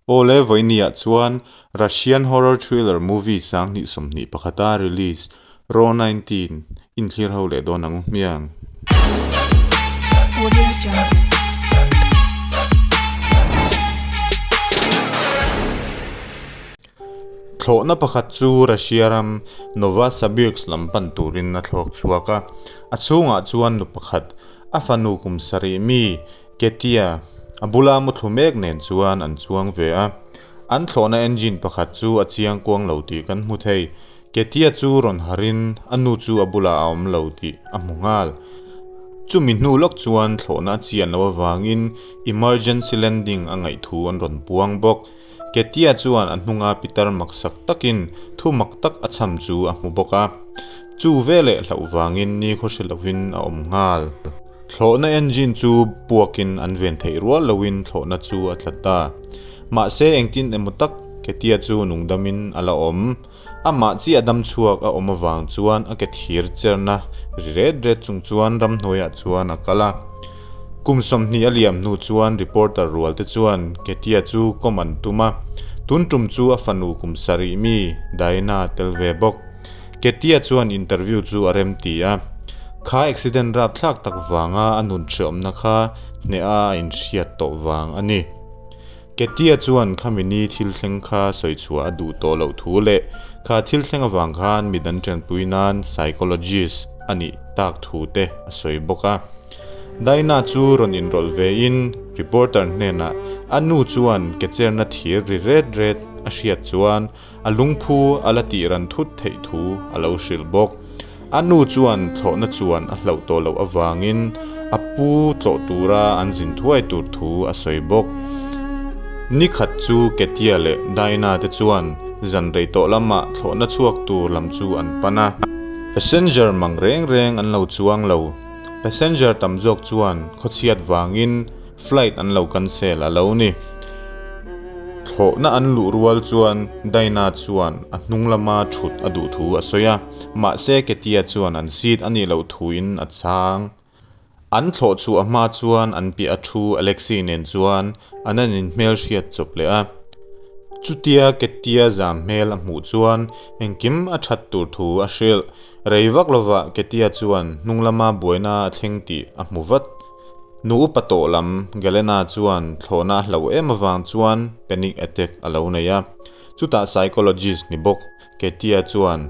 Awle, vawiiniah chuan Russian horror thriller movie 2021 a release Raw 19 in thlir ho leh dawn ang u hmiang. Audio Jungle. Thlawhna pakhat chu Russia ram Novosibirsk lam pan turin a thlawk chhuak a, a chhungah chuan nu pakhat, a fanu kum sarih mi Ketia, a bula muthlu mek nen chuan an chuang ve a. An thlawhna engine pakhat chu a chiang kuang lo tih kan hmu thei. Ketia chu rawn harin a nu chu a bulah a awm lo tih a hmu nghal. Chumi hnu lawk chuan thlawhna a chian loh avangin emergency landing a ngaih thu an rawn puang bawk. Ketia chuan a hnunga pitar maksak takin thu mak tak a chham chu a hmu bawk a. Chu veleh hlauh vangin nikhaw hre lovin a awm nghal. Thlawhna engine chu puakin an ven theih rual loin thlawhna chu a tla ta. Mahse engtin emaw tak Ketia chu nungdamin a la awm. Amah chiah dam chhuak a awm avang chuan a ke thir cherna ri ret ret chung chuan ramhnuaiah chuan a kal a. Kum 20 a liam hnu chuan reporter rual te chuan Ketia chu kawm an tum a. Tun tum chu a fanu kum sarih mi Diana a tel ve bawk. Ketia chuan interview chu a rem ti a. Kha accident rapthlak tak vanga a nun hreawmna kha hneha a inhriat tawh vang a ni. Ketia chuan khami ni thil thleng kha sawi chhuah a duh tawh loh thu leh kha thil thleng avang khan mi dan tanpui nan psychologist a nih tak thu te a sawi bawk a. Dinah chu rawn inrawlh ve in reporter hnenah a nu chuan ke cherna thir ri ret ret a hriat chuan a lungphu a la tih ran thut theih thu a lo hrilh bawk. A nu chuan thlawhna chuan a hlauh tawh loh avangin a pu tlawh tura an zin thuai tur thu a sawi bawk. Ni khat chu Ketia leh Dinah te chuan zan rei tawh lamah thlawhna chhuak tur lam chu an pan a. Passenger mang reng reng an lo chuang lo. Passenger tam zawk chuan khawchhiat vangin flight an lo cancel a lo ni. Thlawhna an luh rual chuan Dinah chuan a hnung lama thut a duh thu a sawi a, mahse Ketia chuan an seat a nih loh thuin a chhang. An thlawh chhuah hma chuan an piah a thu Alexei nen chuan an an inhmelhriat chawp leh a. Chutia Ketia zam hmel a hmuh chuan engkim a that tur thu a hrilh. Rei vak lovah Ketia chuan hnung lama buaina a thleng tih a hmu vat. Nu upa tawh lam Galena chuan thlawhna a hlauh em avang chuan panic attack a lo nei a. Chutah psychologist ni bawk Ketia chuan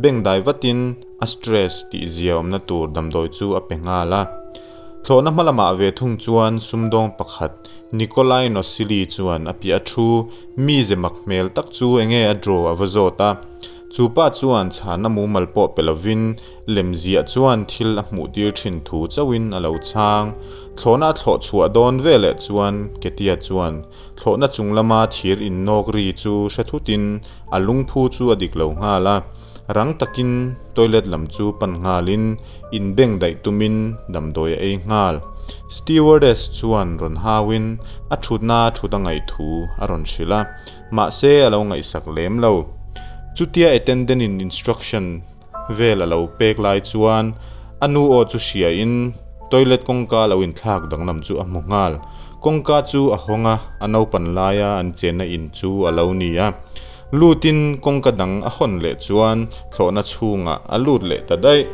beng dai vatin a stress tih zia awmna tur damdawi chu a pe nghal a. Thlawhna hma lamah ve thung chuan sumdawng pakhat Nikolai Nosili chuan a piah a thu mi ze mak hmel tak chu enge a draw a va zawt a. Chu pa chuan chhana mumal pawh pe lovin lemziah chuan thil a hmuh tir thin thu chauhin a lo chhang. Thlawhna a thlawh chhuah dawn veleh chuan Ketia chuan thlawhna chung lama thir innawk ri chu hre thutin a lungphu chu a dik lo nghal a. Rang takin toilet lam chu pan nghalin inbeng daih tumin damdawi a ei nghal. Stewardess chuan rawn hauin a thutna thut a ngaih thu a rawn hrilh a. Mahse a lo ngaihsak lem lo. Chutia attendant in instruction vel a lo pek lai chuan a nu aw chu hria in toilet kawngka lo inthlak danglam chu a hmu nghal. Kawngka chu a hawng a, a naupan laia an chenna in chu a lo ni a. Lutin kawngka dang a hawn leh chuan thlawhna chhungah a lut leh ta daih.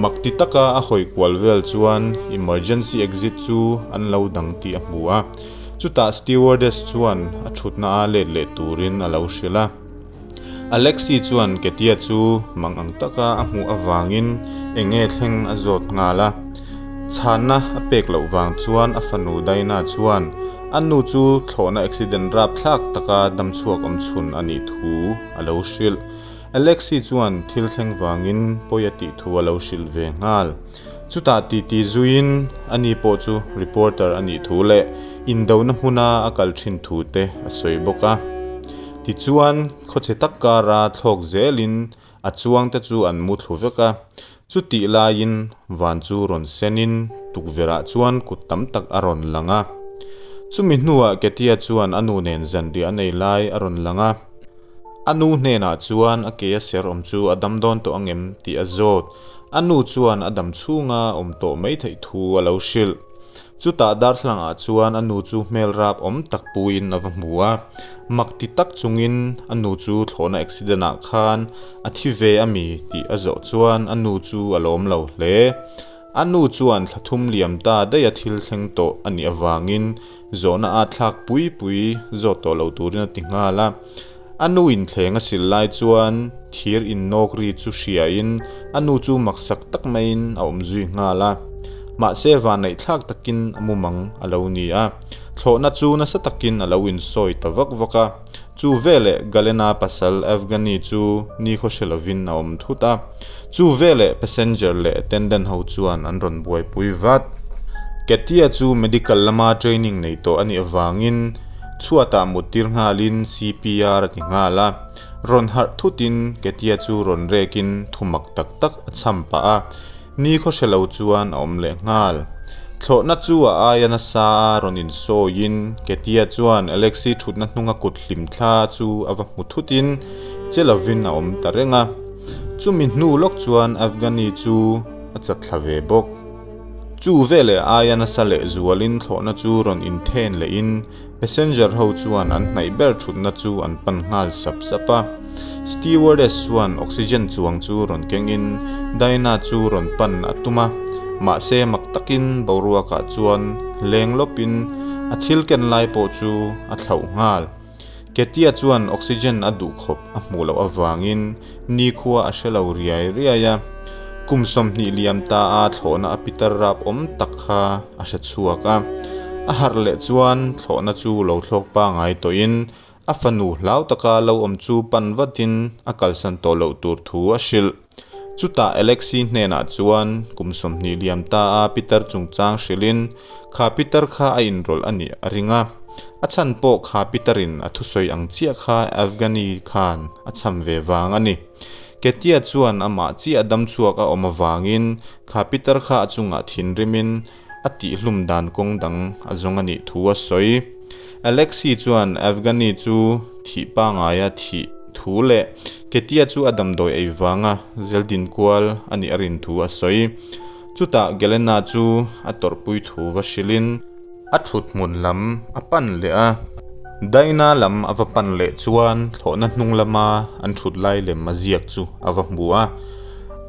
Mak ti taka a hawi kual vel chuan emergency exit chu an lo dang tih a hmu a. Chutah stewardess chuan a thutna a let leh turin a lo hrilh a. Alexi chuan Ketia chu mang ang taka a hmuh avangin eng nge thleng a zawt nghal a. Chhanna a pek loh vang chuan a fanu Dinah chuan a nu chu thlawhna accident rapthlak taka damchhuak awm chhun a nih thu a lo hrilh. Alexi chuan thil thleng vangin pawi a tih thu a lo hrilh ve nghal. Chutah titi zuiin ani pawh chu reporter a nih thu leh indona hmuna a kal thin thu te a sawi bawk a. Tichuan, khawchhe tak kara thlawk zelin a chuang te chu an mu thlu vek a. Chutih laiin van chu rawn senin tukverhah chuan kut tam tak a rawn lang a. Chumi hnuah Ketia chuan a nu nen zanriah a nei lai a rawn lang a. A nu hnenah chuan a ke a ser awm chu a dam dawn tawh angem tih a zawt. A nu chuan a dam chhunga awm tawh mai theih thu a lo hrilh. Chutah darthlalangah chuan a nu chu hmel rap awm tak puin a va hmu a, mak ti tak chungin a nu chu thlawhna accident ah khan a thi ve a mi tih a zawh chuan a nu chu a lawm lo hle. A nu chuan thla thum liam ta daih a thil thleng tawh a nih avangin zawhna a thlak pui pui zawt tawh lo turin a ti nghal a. A nu in thleng a sil lai chuan thir innawk ri chu hriain a nu chu maksak tak maiin a awm zui nghal a. Mahse vanneih thlak takin a mumang a lo ni a, thlawhna chu nasa takin a lo insawi ta vak vak a. Chu veleh Galena pasal Evgeny chu nikhaw hre lovin a awm thut a. Chu veleh passenger leh attendant ho chuan an rawn buaipui vat. Katia chu medical lama training nei tawh a nih avangin chhuatah muttir nghalin CPR a ti nghal a. Rawn harh thutin Katia chu rawn rekin thumak tak tak a chham pah a. Nikhaw hre lo chuan a awm leh nghal. Thlawhna chu a aia nasa a rawn insawiin Katia chuan Alexi thutna hnunga kut hlim thla chu a va hmu thutin che lovin a awm ta reng a. Chumi hnu lawk chuan Afghani chu a chat thla ve bawk. Chu veleh aia nasa leh zualin thlawhna chu rawn inthen lehin Passenger ho chuan an hnaih ber thutna chu an pan nghal sap sap a. Stewardess chuan oxygen chuang chu rawn kengin Dinah chu rawn pan a tum a, mahse mak takin boruakah chuan leng lawpin a thil ken lai pawh chu a thlauh nghal. Ketia chuan oxygen a duh khawp a hmuh loh avangin nikhua a hre lo riai riai a. Kum 20 liam ta a thlawhna a pitar rap awm tak kha a hre chhuak a. A harh leh chuan thlawhna chu lo thlawk pangai tawhin a fanu hlau taka lo awm chu pan vatin a kalsan tawh loh tur thu a hrilh. Chutah Alexi hnenah chuan kum 20 liam ta a pitar chungchang hrilhin kha pitar kha a inrawlh a nih a ring a. A chhan pawh kha pitarin a thusawi ang chiah kha Afghani khan a chham ve vang a ni. Ketia chuan amah chiah dam chhuak a awm avangin kha pitar kha a chungah thinrimin a tihhlum dan kawng dang a zawng a nih thu a sawi. Alexi chuan Afghani chu thih pangaia thih thu leh Ketia chu a damdawi ei vanga zeldin kual a nih a rin thu a sawi. Chutah Gelena chu a tawrhpui thu va hrilhin a thut hmun lam a pan leh a. Daina lam a va pan leh chuan thlawhna hnung lama an thut lai lem a ziak chu a va hmu a.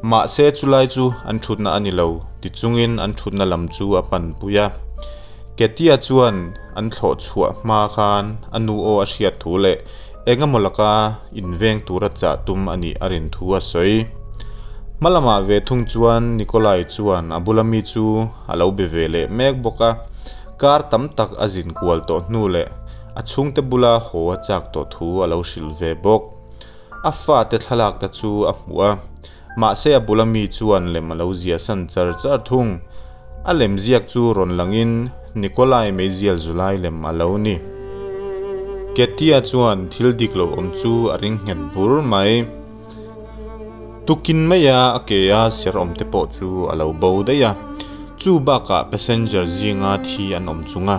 Mahse chulai chu an thutna a ni lo ti chungin an thutna lam chu a pan pui a. Ketia chuan an thlawh chhuah hma khan a nu aw a hriat thu leh engemaw laka inveng tura chah tum a nih a rin thu a sawi. Hma lamah ve thung chuan Nikolai chuan a bula mi chu a lo be ve leh mek bawk a, kar tam tak a zin kual tawh hnu leh a chhungte bula haw a chak tawh thu a lo hrilh ve bawk. A fate thlalak te chu a hmuh a, mahse a bula mi chuan lem a lo ziah san char char thung. A lem ziak chu rawn langin Nikolai meizial zulai lem a lo ni. Ketia chuan thil dik lo awm chu a ring nghet bur mai. Tukin maia a ke a ser awm te pawh chu a lo bo daih a. Chu bakah passenger zinga thi an awm chung a,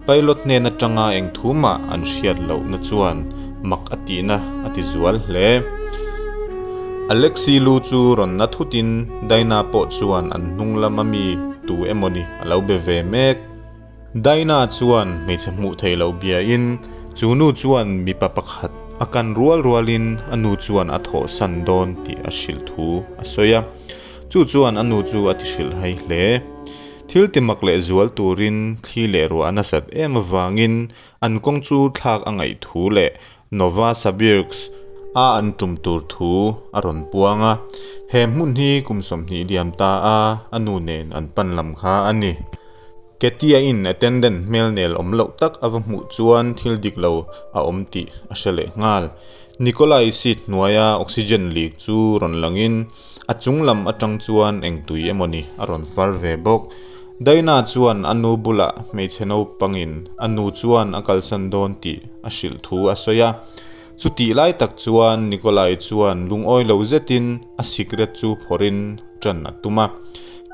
pilot hnen atanga eng thu mah an hriat lohna chuan mak a tihna a ti zual hle. Alexi lu chu rawn na thutin Dinah pawh chuan an hnung lama mi tu emawni a lo be ve mek. Dinah chuan hmeichhe hmuh theih loh biain chu nu chuan mipa pakhat a kan rual rualin a nu chuan a thawhsan dawn tih a hrilh thu a sawi a. Chu chuan a nu chu a ti hrilh hai hle. Thil ti mak leh zual turin thli leh ruah a nasat em avangin an kawng chu thlak a ngaih thu leh Nova Sibirsk a an tum tur thu a rawn puang a. He hmun hi kum 20 liam ta a a nu nen an pan lam kha a ni. Ketia in attendant hmel nel awm loh tak a va hmuh chuan thil dik lo a awm tih a hre leh nghal. Nikolai seat hnuaia oxygen leak chu rawn langin a chung lam atang chuan eng tui emawni a rawn far ve bawk. Dinah chuan a nu bulah hmeichhe naupangin a nu chuan a kalsan dawn tih a hrilh thu a sawi a. Chutih lai tak chuan Nikolai chuan lungawi lo zetin a cigarette chu phawrhin tan a tum a.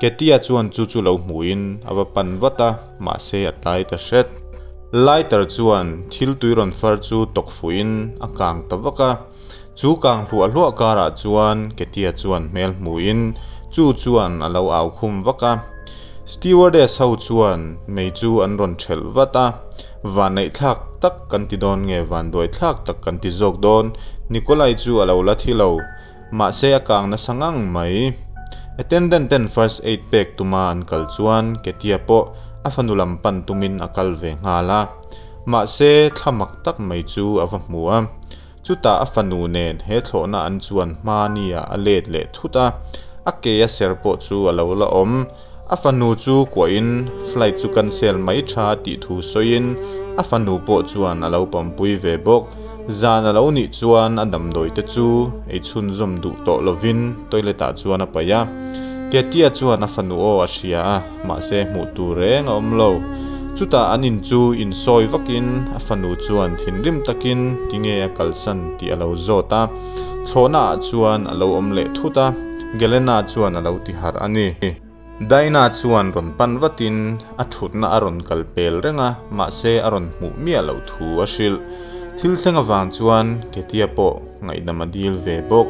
Ketia chuan chu chu lo hmuhin a va pan vat a, mahse a tlai ta hret. Lighter chuan thil tui rawn far chu tawk fuhin a kang ta vak a. Chu kang hluah hluah karah chuan Ketia chuan hmel hmuhin chu chuan a lo au khum vak a. Stewardess ho chuan mei chu an rawn thelh vat a, Vanneih thlak tak kan ti dawn nge vanduai thlak tak kan ti zawk dawn, Nikolai chu a lo la thi lo. Mahse a kang nasa ngang mai. Attendant ten first aid pek tuma an kal chuan Ketia pawh a fanu lam pan tumin a kal ve nghal a. Mahse thla mak tak mai chu a va hmu a. Chutah a fanu nen he thlawhna an chuan hma nia a let leh thut a, a ke a ser pawh chu a lo la awm. A fanu chu kuahin flight chu cancel mai tha tih thu sawiin a fanu pawh chuan a lo pampui ve bawk. Zan a lo nih chuan a damdawi te chu ei chhunzawm duh tawh lovin toilet ah chuan a paih a. Ketia chuan a fanu aw a hria a, mahse hmuh tur reng a awm lo. Chutah an in chu insawi vakin a fanu chuan thinrim takin tinge a kalsan tih a lo zawt a. Thlawhna ah chuan a lo awm leh thut a, Gelena chuan a lo ti harh a ni. Dinah chuan rawn pan vatin a thutna a rawn kal pel reng a, mahse a rawn hmuh miah loh thu a hrilh. Thil thleng avang chuan Ketia pawh ngaihdam a dil ve bawk.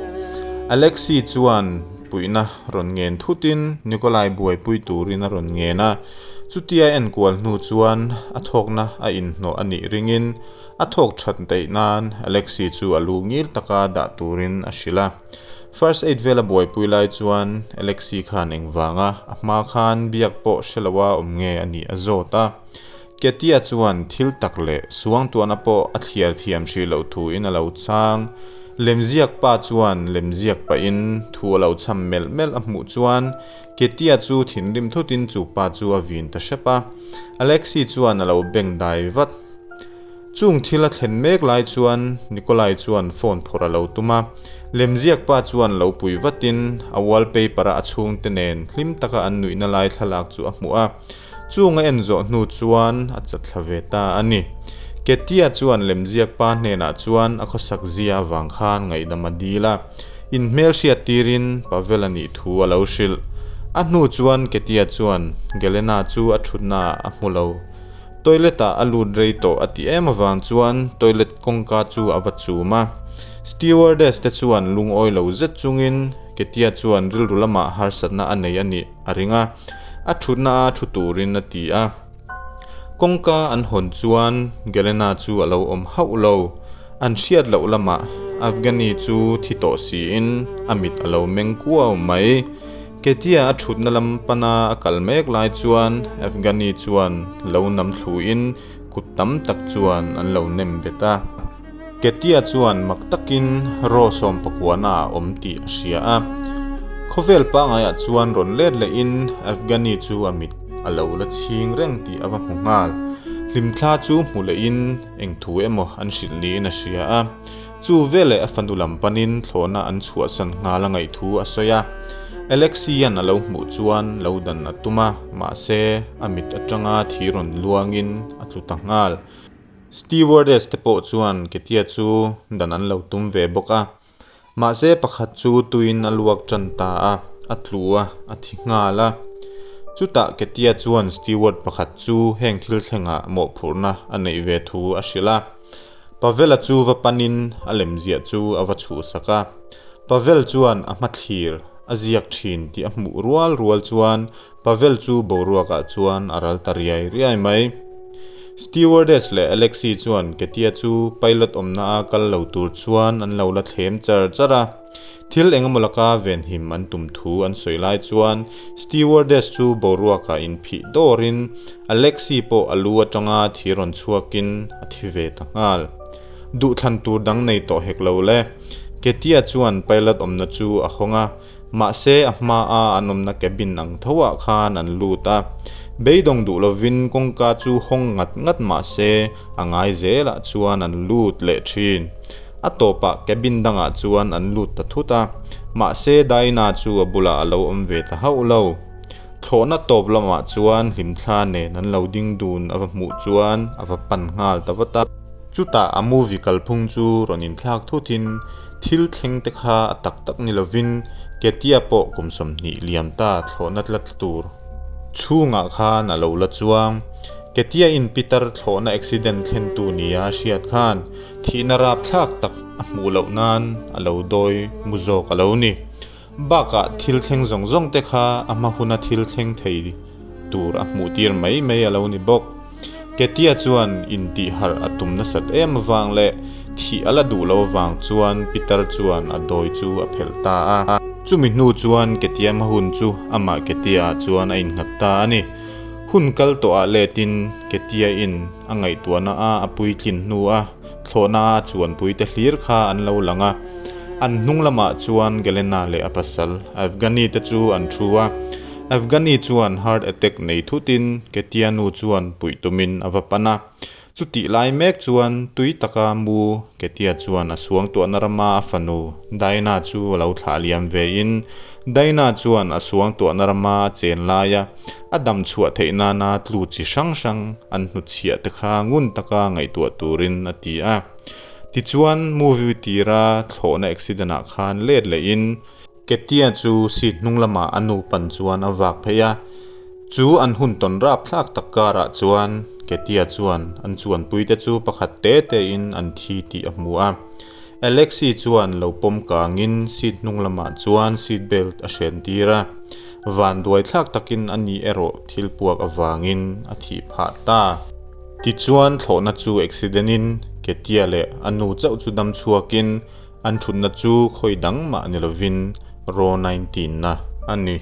Alexi chuan puihna rawn ngen thutin Nikolai buaipui turin a rawn ngen a, chutia enkual hnu chuan a thawkna a inhnawh a nih ringin a thawk that daih nan Alexi chu a lu ngil taka dah turin a hrilh a. First aid vel a buaipui lai chuan Alexi khan engvanga a hma khan biak pawh hre loa awm nge a nih a zawt a. Ketia chuan thil tak leh suangtuahna pawh a thliar thiam hrih loh thuin a lo chang. Lemziak pa chuan lemziak pahin thu a lo chham melh melh a hmuh chuan Ketia chu thinrim thutin chu pa chu a vin ta hrep a. Alexi chuan a lo beng dai vat. Chung thil a thlen mek lai chuan Nikolai chuan phone phawrh a lo tum a, lemziak pa chuan lo pui vatin a wallpaper a a chhungte nen hlim taka an nuihna lai thlalak chu a hmuh a. Chung a en zawh hnu chuan a chatthla ve ta a ni. Ketia chuan lemziak pa hnenah chuan a khawsak zia avang khan ngaihdam a dil a, inhmel hriat tirin Pavel a nih thu a lo hrilh. A hnu chuan Ketia chuan Gelena chu a thutnaah a hmu lo. Toilet ah a lut rei tawh a ti em avang chuan toilet kawngka chu a va chum a. Stewardess te chuan lungawi lo zet chungin Ketia chuan rilru lamah harsatna a nei a nih a ring a, a thutna a thu turin a ti a. Kawngka an hawn chuan Gelena chu a lo awm hauh lo. An hriat loh lamah Afghani chu thi tawh siin a mit a lo meng kuau mai. Ketia a thutna lam pana a kal mek lai chuan Afghani chuan lo nam thluin kut tam tak chuan an lo nem bet a. Ketia chuan mak takin raw sawmpakuana a awm tih a hria a. Khawvel pangaiah chuan rawn let lehin Afghani chu a mit a lo la chhing reng tih a va hmu nghal. Hlimthla chu hmu lehin eng thu emaw an hrilh niin a hria a. Chu veleh a fanu lam panin thlawhna an chhuahsan nghal a ngaih thu a sawi a. Alexi-a'n a lo hmuh chuan lo dan a tum a, mahse a mit atanga thi rawn luangin a tlu ta nghal. Stewardess te pawh chuan Ketia chu dan an lo tum ve bawk a. Mahse pakhat chu tuiin a luak tan ta a, a tlu a, a thi nghal a. Chutah Ketia chuan steward pakhat chu heng thil thlengah mawhphurhna a neih ve thu a hrilh a. Pavel-a chu va panin a lemziah chu a va chhuhsak a. Pavel chuan a hmathlir a ziak thin tih a hmuh rual rual chuan Pavel chu boruakah chuan a ral ta riai riai mai. Stewardess leh Alexei chuan Ketia chu pilot awmna a kal lo tur chuan an lo la thlem char char a. Thil engemaw laka venhim an tum thu an sawi lai chuan stewardess chu boruakah inphih dawrin Alexei pawh a lu atanga thi rawn chhuakin a thi ve ta nghal. Duhthlan tur dang nei tawh hek lo le. Ketia chuan pilot awmna chu a hawng a, mahse a hmaa an awmna cabin ang thoah khan an lut a. Beidawng duh lovin kawngka chu hawng ngat ngat mahse a ngai zelah chuan an lut leh thin. A tawpah cabin dangah chuan an lut ta thut a, mahse Dinah chu a bulah a lo awm ve ta hauh lo. Thlawhna tawp lamah chuan hlimthla nen an lo ding dun a va hmuh chuan a va pan nghal ta vat a. Chutah a movie kalphung chu rawn inthlak thutin thil thleng te kha a tak tak ni lovin Ketia pawh kum 20 liam ta thlawhna tla tur chhungah khan a lo la chuang. Ketia in pitar thlawhna accident thlentu nia a hriat khan Thihna rapthlak tak a hmuh loh nan a lo dawi mu zawk a lo ni. Bakah thil thleng zawng zawng te kha a hma huna thil thleng thei tur a hmuh tir mai mai a lo ni bawk. Ketia chuan intih harh a tum nasat em avang leh thih a la duh loh avang chuan pitar chuan a dawi chu a phelh ta a. Chumi hnu chuan Ketia hma hun chu amah Ketia ah chuan a innghat ta a ni. Hun kal tawh ah letin Ketia in a ngaihtuahna a a puitlin hnu a thlawhna a chuanpui te hlir kha an lo lang a. An hnung lamah chuan Galena leh a pasal Afghani te chu an thu a. Afghani chuan heart attack nei thutin Ketia nu chuan puih tumin a va pan a. Chutih lai mek chuan tui taka mu Ketia chuan a suangtuahna rama a fanu Daina chu a lo thlah liam vein Daina chuan a suangtuahna rama a chen laia a dam chhuah theih nana tlu chi hrang hrang an hnutchhiah te kha ngun taka ngaihtuah turin a ti a. Tichuan movie tira thlawhna accident ah khan let lehin Ketia chu seat hnung lamah a nu pan chuan a vak phei a. Chu an hun tawn rapthlak tak karah chuan Ketia chuan an chuanpuite chu pakhat te tein an thi tih a hmu a. Alexi chuan lo pawm kangin seat hnung lamah chuan seat belt a hren tir a. Vanduai thlak takin a ni erawh thil puak avangin a thih phah ta. Tichuan thlawhna chu accident in Ketia leh a nu chauh chu dam chhuakin an thutna chu khawi dang mah ni lovin row 19 na a ni.